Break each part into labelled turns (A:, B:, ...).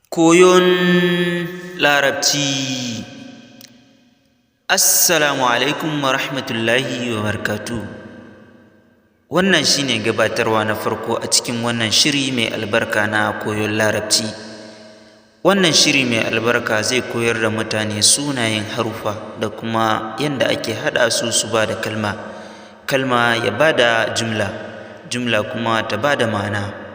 A: Koyon Larabci. Assalamu alaikum wa rahmatullahi wa barakatuh. Wannan shi ne gabatarwa na farko a cikin wannan shiri mai albarka na koyon Larabci. Wannan shiri mai albarka zai koyar da mutane sunayen haruffa da kuma yanda ake haɗa su su ba da kalma, kalma ya ba da jumla, jumla kuma ta ba da ma'ana.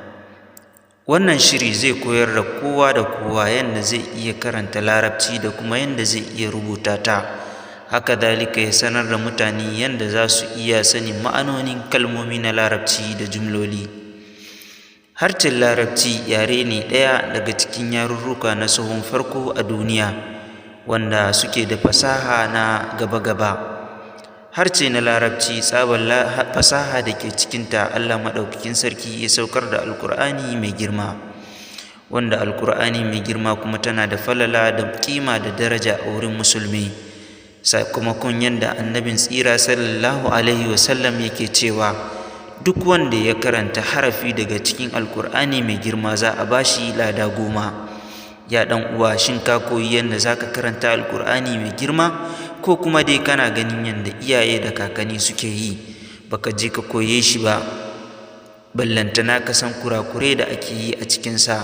A: Wannan shiri zai koyar da kowa da kowa yanda zai iya karanta Larabci da kuma yanda zai iya rubuta ta. Haka zalika ya sanar da mutane yanda za su iya sanin ma'anonin kalmomi na Larabci da jumloli. Harshen Larabci yare ne ɗaya daga cikin yarurruka na sahun farko a duniya wanda suke da fasaha na gaba-gaba. Harshe na Larabci, tsabar fasaha da ke cikinta, Allah Maɗaukakin Sarki ya saukar da Alƙur'ani mai girma, wanda Alƙur'ani mai girma kuma tana da falala da ƙima da daraja a wurin musulmi, sakamakon yadda Annabin tsira sallallahu alaihi wasallam yake cewa duk wanda ya karanta harafi daga cikin Alƙur'ani mai girma, za a ba shi lada 10. Ya ɗan uwa, shin ka koyi yadda za ka karanta Alƙur'ani mai girma, ko kuma dai kana ganin yadda iyaye da kakanni suke yi, baka je ka koye shi ba, ballantana ka san kurakurai da ake yi a cikinsa?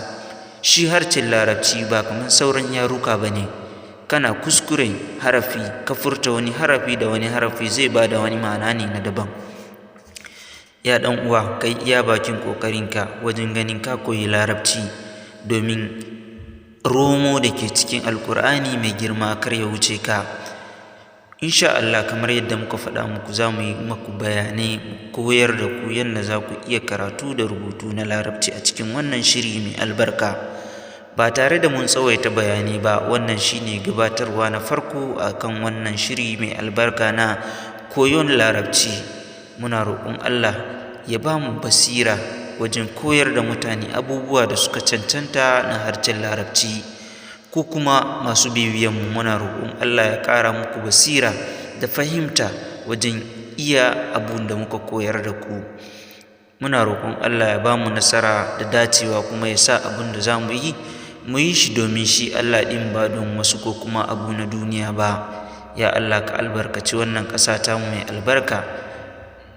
A: Shi harshen Larabci ba kamar sauran yaruka ba ne. Kana kuskuren harafi, ka furta wani harafi da wani harafi, zai ba da wani ma'ana ne na daban. Ya ɗan uwa, kai iya bakin ƙoƙarinka wajen ganin ka koyi Larabci, domin romo da ke cikin Alƙur'ani mai girma kar ya wuce ka. Insha Allah, kamar yadda muka faɗa muku, za mu yi maku bayanai, koyar da ku yadda za ku iya karatu da rubutu na Larabci a cikin wannan shiri mai albarka. Ba tare da mun tsawaita bayanai ba, wannan shine gabatarwa na farko akan wannan shiri mai albarka na koyon Larabci. Muna roƙon Allah ya ba mu basira wajen koyar da mutane abubuwa da suka cancanta na harshen Larabci. Ko kuma masu bibiyanmu, muna roƙon Allah ya ƙara muku basira da fahimta wajen iya abun da muka koyar da ku. Muna roƙon Allah ya ba mu nasara da dacewa, kuma ya sa abun da za mu yi, mu yi shi domin shi Allah ɗin, ba don wasu ko kuma abu na duniya ba. Ya Allah, ka albarkaci wannan ƙasa tamu mai albarka.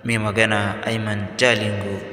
A: Mai magana, Aiman Jalingo.